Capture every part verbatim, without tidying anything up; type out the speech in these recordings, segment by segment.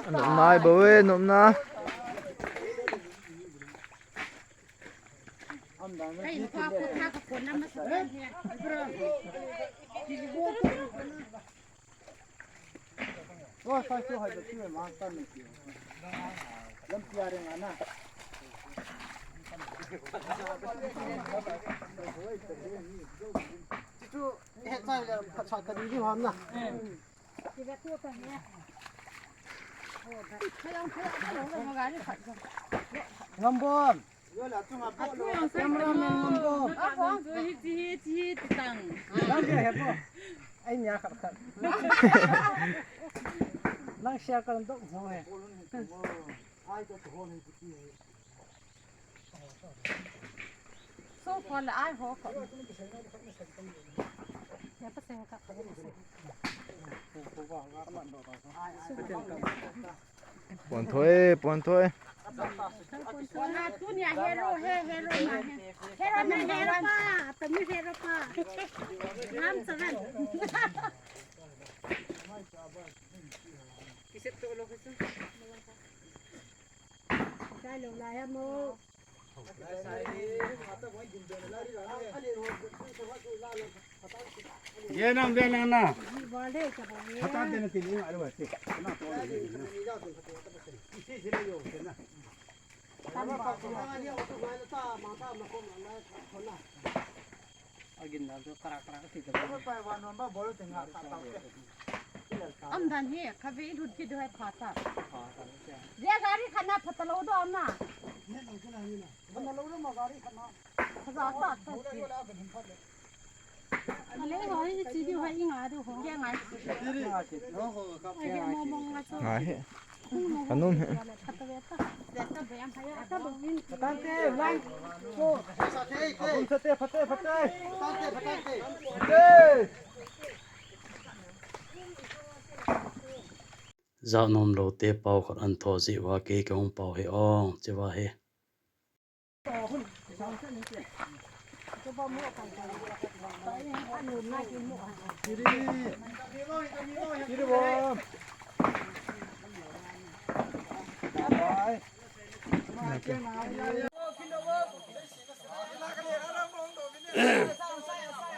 Nai bo e, nopna. Lampi a ring ana. Chichu, he chai le, phat sa ta di di hon na. Ngambon. Cameraman Ngambon. Nang dia he po. Ai nia khat khat. Nang sia kan dok mo he. So far la ai ho ko. Ya pa se ka. Pon thoi, pon thoi. Pon thoi. Tunia hero he, hero ma he. Hero ma, hero pa, tami hero pa. Lam seven. Kiset to lo kiset. Ye nam de na na. Hata de na ti ni aru wa ti. Na to. Isi si le yo na. Agin na jo kara kara ti ta. Am dan hi, khavi lut ki do hai phata. Dia gari khana phata lo do na. Khana lo do ma gari khana. Khaza ta ta. Ale ho hi chi di ho i nga du ho. Ke ngai. Ai he. Ngai he. Kanum he. Tante, lang. Abun sate, phate, phate. Jat nom lou te pao khat an tho jeh uva kei kahung pao hi ong, che uva hi.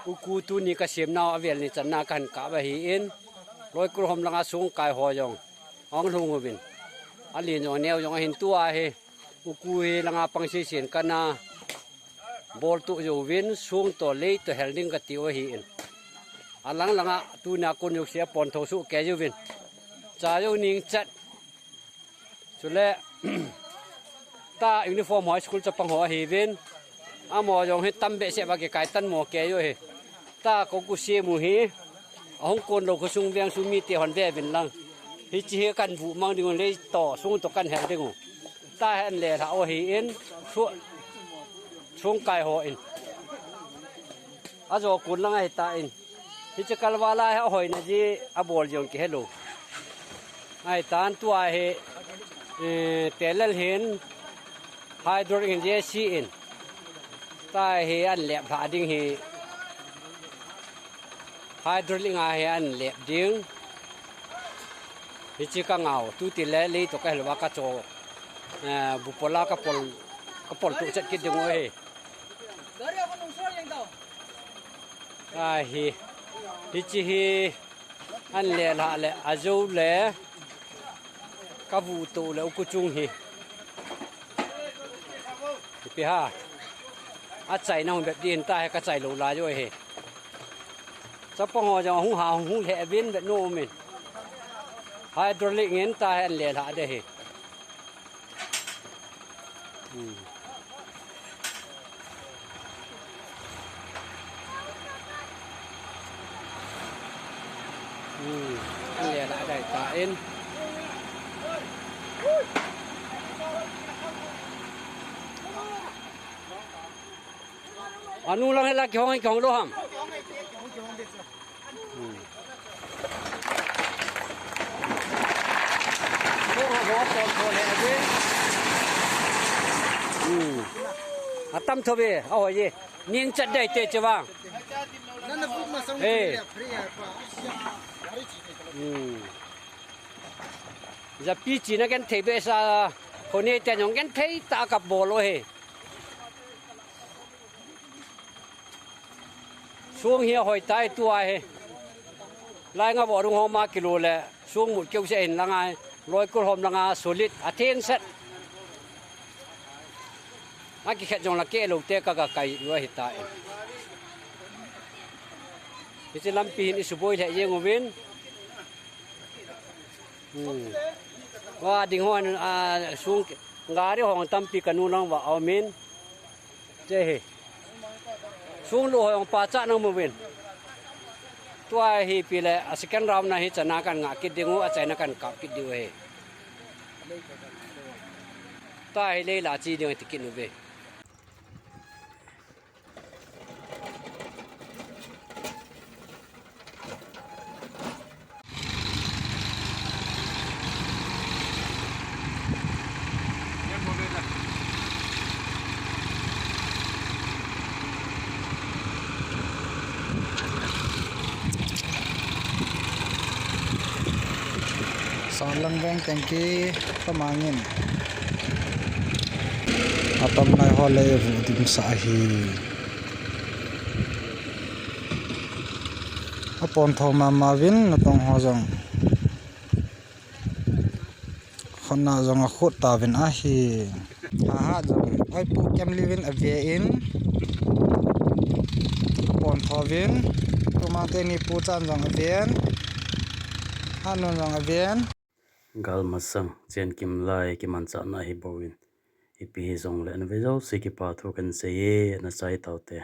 Uku tuni kasem nau avel ni channa kahin kap ahin, loi kul hom langa song kai ho jong ahung lhung uvin, alen jong aneo jong ahin tua hi. Uku hi langa pang sesen kana bol tu jouvin, song to lei to hel ding kati u ahin. Alang langa tuna kon jong sia pon tho su ke jouvin. Cha jo ning chat. Chule, ta uniform high school chapang ho ahiuvin. Amo jong hi tam behseh ba kikai tan mo ke jo hi. Ta ko ku se mu hi. Ahung kon lou khosung veng sung mite hon ve vin lang. Hichi hi kan vu mang ding u lei to song to kan hel ding u. Ta hen le lha u ahin. Song kai ho in. Ajo kon lang ahi ta in. Hiche kalvala hi ahoina ji abol jong kihelou. Ahi tan tua hi, eh, telel hin hydraulic in J C in. Ta hi an lep lha ding hi. Hydraulic nga hi an lep ding. Hichi ka ngau, tu ti le lei to ka helou va ka cho. Eh, bu pola ka pol, ka pol tu chet kit ding u hi. Ahi. Hichi hi an le la le ajo le ka vu to le u ku chung hi. Ipi ha. Achaina hung bep din ta hi ka chai lou lai u hi. Chapang ho jong hung ha hung le vin bep nu min. Hydraulic in ta hi an le la de hi. Hmm. Hmm. An le la dai ta in. Anu lang hela kihong, kihong lou ham. Hmm. Atam tho ve, ahoi e. Ning chat dai te che vang. Nana bu ma sang Eh. le, free ya pa. Hmm. Japi chi na ken thei be sa, khone te jong ken thei ta ka bol o he. Sung hi ahoi tai tua he. Lai nga vo rung homa kilo le, sung mut keu se hin langa, loi kul hom langa, solid, a theng set. A ki khet jong la ke lo te ka ka kai lua hi ta e. Hiche lampi hin i suboi le jeng uvin. Hmm. Wa ding hon, a, sung gari hong tampi ka nu nang wa aumin. Che he. Sung lu hong pa cha nang mu vin. Tua hi pi le a second round na hi chana kan nga kit ding u a chaina kan kap kit ding u he. Ta hi le la chi ding ti kit nu ve. Sanglang veng tengki kamangin. Atam nai ho le vu dim sa hi. Apon tho mama vin natong ho jong. Khona jong akhut ta vin ahi. Ha ha jong. Oi pu kem li vin ave in. Apon tho vin. Tuma te ni pu chan jong ave in. Hanun jong ave in. Gal masang, chen kim lai, kiman chana hi bou in. Ipi hi jong le na ve jo si kipa thu kan sei e, na chai tau te.